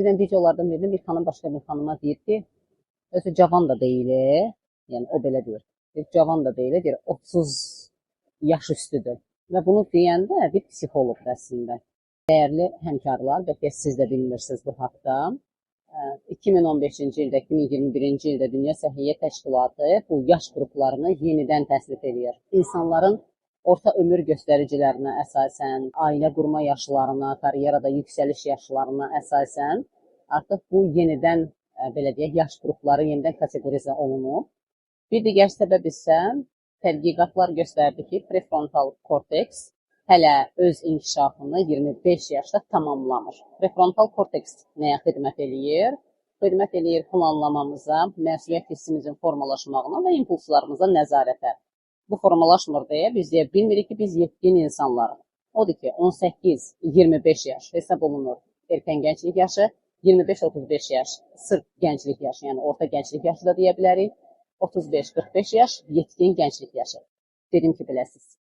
Dünən videolardan birində bir xanım başqa bir xanıma deyir ki, özü cavan da deyil, yəni o belə deyir. Deyir, cavan da deyil, deyir, 30 yaş üstüdür. Və bunu deyəndə bir psixoloqdur əslində. Dəyərli həmkarlar, bəlkə siz də bilmirsiniz bu haqda. 2015-ci ildə, 2021-ci ildə Dünya Səhiyyə Təşkilatı bu yaş qruplarını yenidən təsnif eləyir. İnsanların orta ömür göstəricilərinə əsasən, ailə qurma yaşlarına, karyerada yüksəliş yaşlarına əsasən artıq bu yenidən, belə deyək, yaş qrupları yenidən kateqorizə olunub. Bir digər səbəb isə tədqiqatlar göstərdi ki, prefrontal korteks hələ öz inkişafını 25 yaşda tamamlamır. Prefrontal korteks nəyə xidmət eləyir? Xidmət eləyir planlamamıza, məsuliyyət hissimizin formalaşmağına və impulslarımıza nəzarətə. Bu formalaşmır deyə biz deyə bilmirik ki, biz yetkin insanlarıq. Odur ki, 18-25 yaş hesab olunur erkən gənclik yaşı, 25-35 yaş sırf gənclik yaşı, yəni orta gənclik yaşı da deyə bilərik. 35-45 yaş yetkin gənclik yaşı. Dedim ki, biləsiniz.